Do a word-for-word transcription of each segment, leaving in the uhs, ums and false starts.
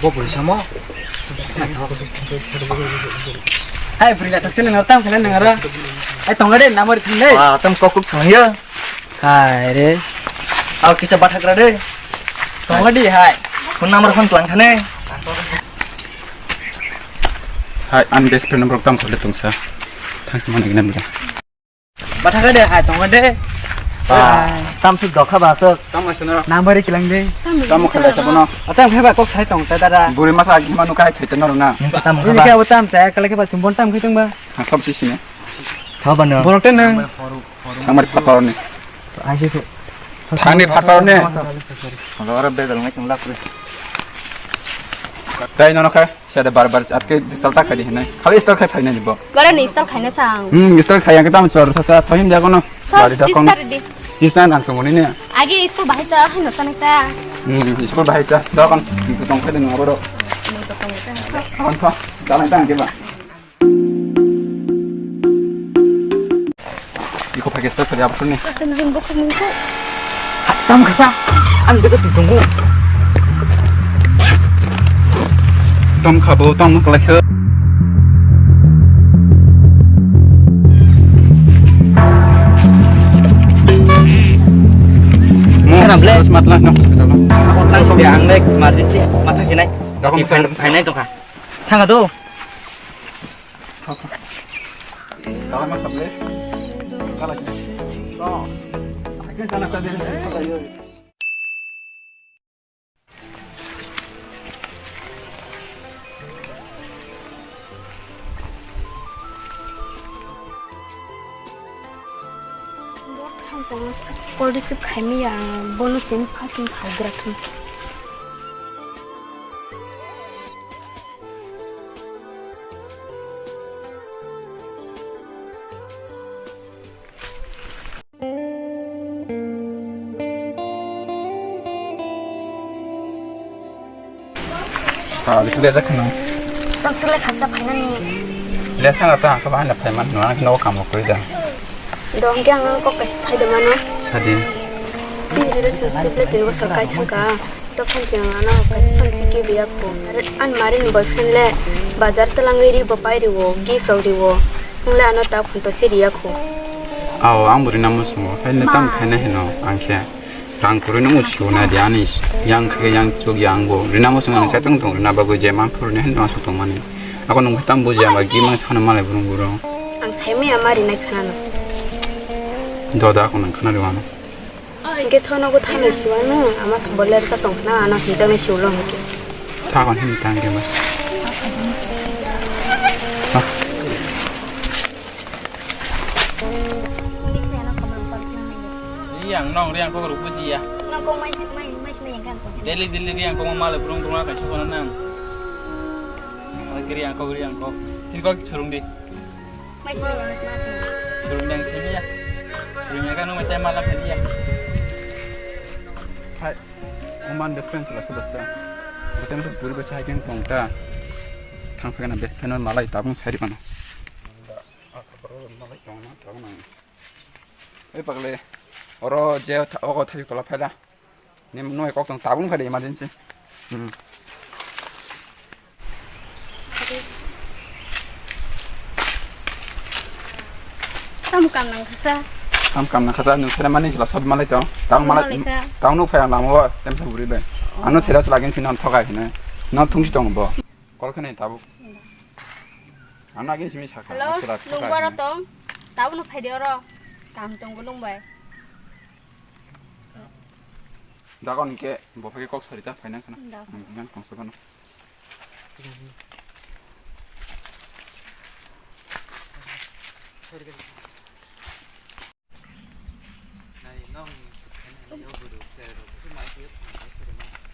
Bo bwrwi samo. Hai bwrwi naithok se nang tam khana nang aro. Hai tonga de namar thang de. Ah, tam kok kuk thang ya. Hai re. Aw kisa bathagra de. Tonga di hai. Phone number phone tlang thane. Hai, an best friend number tam khole tongsa. Thang se mane gnam da. Bathaka de hai tongo de. Ah, tam suk dokha ba suk. Tam asana. Number kilang de. Tam khale sa bono. Atam khaba kok sai tong ta dara. Buri masa agi manu kai khete noro na. Tam khaba. Ini ka tam sa kala ke ba chumbon tam khitong ba. Ha sob si sine. Khaba no. Borok te nang. Amar phator ni. Ai se. Thani phator ni. Ora bedal ngai tong lak re. Tai nono khai. Sede bar bar atke install ta khaidi hinai. Khali install khai phainai bo. Bara ni install khaina sang. Hmm, install khai yang tam chor sa sa thoim jago no. Bari da kon. Sister di. Sister nang tong ni ne. Agi school bahai cha hai no tani ta. Hmm, school bahai cha. Da kon. Tong khai de no aboro. Ni to tong ta. Kon tho. Da nang tang ke ba. Iko pakai stok tadi apa nih? Akan jin bokong mingko. Tam kasa. An beta tu tunggu. Tam kabo tam kelek. Mau Kenapa, Ble? Terus matlah no. Aku nang kau yang nek mati sih mata kinai. Aku Di bisa. Final final tuh kah? Tangga tuh. Bo thang tongo, call receive khaimaya, bono tini phasing phaigra thung. Ah, bisi lejak kheno. Tang sile khasa phainani. Lekha na ta khaba na phaiman no ang no kam ko da. Dong khe ang kok kaisa sai de mano. Sadi. Chini relationship le tin bosor kai thangka. Tokhan chini ano kaisa phan si kibi ya ko. An mari ni boyfriend le bazar talangwi ri bo pai ri wo, gift rok ri wo. Ang le ano ta khun to si ri ya ko. Aw, ang buri namo sungo. Hai ne tam khaina hino ang khe. Rang kwrwi no musi na di ani yang khe yang chuk yang bo. Rina mo sungo cha tong tong rina bagwi je man phuru ne hino asuk tong mani. Ako nung tam buji ama gi mang sana malai burung burung. Ang sai maya mari nai khana no. Doda ako nang khana ri wano. Hingke thono bo thanai siwano, ama sambol lersa tongkhna, ano hinjaknai siwlo hingke. Thakon hini tangke ba. Riyang nong, riyang kok rukbo jiya. Nong kok mai, mai, mai, mai yang kan kok. Daily, daily riyang kok male brung brung akai sokona nang. Riyang kok, riyang kok. Sini kok surung di. Mai sini yang kok. Surung yang sini ya. Surung yang kan mai tai malam tadi ya. Hai, oman best friend sila sudah sa. Betem tu puri basa hai keng tong ta. Thang phai kana best friend malai tabung sari mana. Aka bro malai tong na tabung nang. Ei pagle, oro je tha-, ogo thajik tola phaila. Nim noi kok tong tabung phaile emergency. Hmm. Tam kam nang khasa. Tam kam nang khasa, nung sere mani sila sob malai tong. Tang malai, malai sa. Tang nuk phai ang lamo, tem sa buri bai. Oh. Ano sere sila gin phinan thokai hine. No thungsi tong bo. Kol khani tabuk. Ano agin simi sakha. Hello, achara nung boro tong. Tabuk no phai de oro. Kam tong bo nung bai. Dagon ke bo phai kok sari ta phai nang khana. Da. Hmm, yang kong sa kono.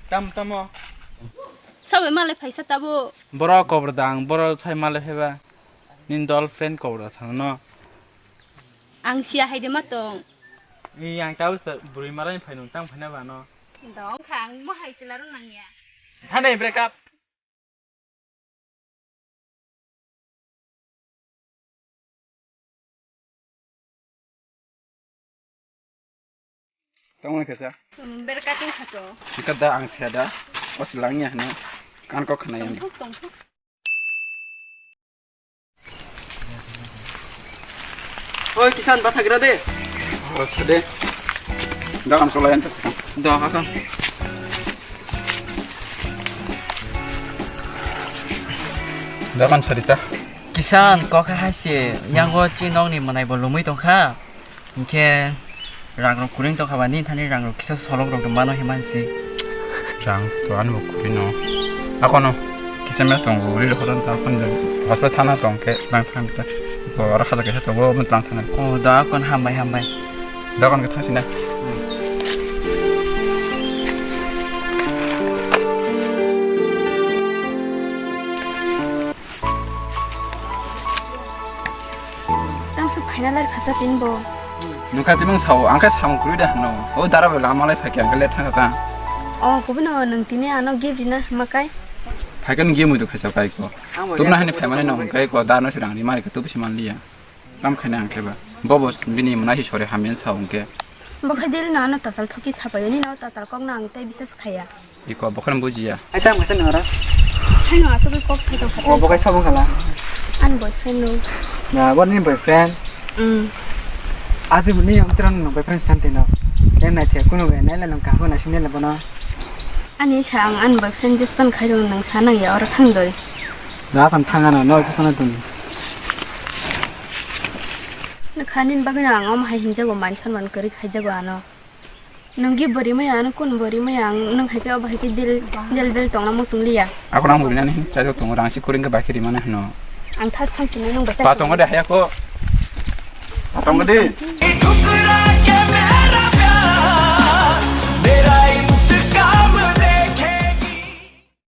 Tam tamo. Sabai malai phaisa tabo. Boro kobor dang, boro sai malai phaiba. Nin dol friend kobor da thang no. Ang siya hai de ma tong. Ni yang tabo sa buri malai phai nung tang phaina ba no. Dong khang mo hai chila ro nang ya. Thane break up. Tamo khe sa? Berkating khato. Ika da ang sa da. O chwlang ya hino. Kan kok khna yang. Tongthok, tongthok. Oi, Kisan, bathagra de. Oh, sade. Dokan solai anta. Do, akan. Dokan sarita. Kisan, kok hai se, yango chi nokni manai bo lumui tongkha. Hinkhe rang rok kwrwng tongkha ba, nini thani rang rok kisa solok rok mano hima se. Rang to ani bo kwrwi no. Akono kisa me tongo, uri rok hodan ta kon hospital thana tong khe rang thang ta. Ko ora khala kisa tongo, mo tang thang. Oh, da kon hambai, hambai. Da kon khe thang sina. Tang su phaina lai khasa tin bo. Nungkha tini mung sao, ang khe samung kwrwi da hano. O dara bai lama lai phai khe ang khe let thang ta. Oh, kubui no nung tini ano gift rina hima kai. Phai khe nung gift mui do khaisa kai ko. Tubna hani phai mani no hwn kai ko, da no se rang ri mari ko, tubu si man liya. Tam khaina ang khe ba. Bobo bini mona hi sore hamya sao hwn khe. Bo khai diri no ano tatal thoki sapai ni no tatal kok no ang tei bisas khaya. Iko bokhorni bujiya. Ai, tamo khe nora. Haino aswk kok sai tong kha. O bokhai sabung khala. Ani boyfriend no. Na, bo ni boyfriend. Hmm. Aji ni amtran no boyfriend santi no. Em na the kuno be nai la nang ka ko na sine la bono. Ani sa ang ani boyfriend jespan khai rong nang sa nang ya ora thang doi. Na kan thang ano no jespan tun. Na khanin bagwi ang om hai hinjago man son man kari khaijago ano. Nunggi bwrwi maya ano kun bwrwi maya ang nung hai khe obo hai khe dil dil dil tongna muchung liya. Ako nang bwrwi nani hin chajak tongo rang si kuring khe bai khe rimani hino. Ang thas thang kino nung bai. Ba tongo de haya ko. Ba tongo de.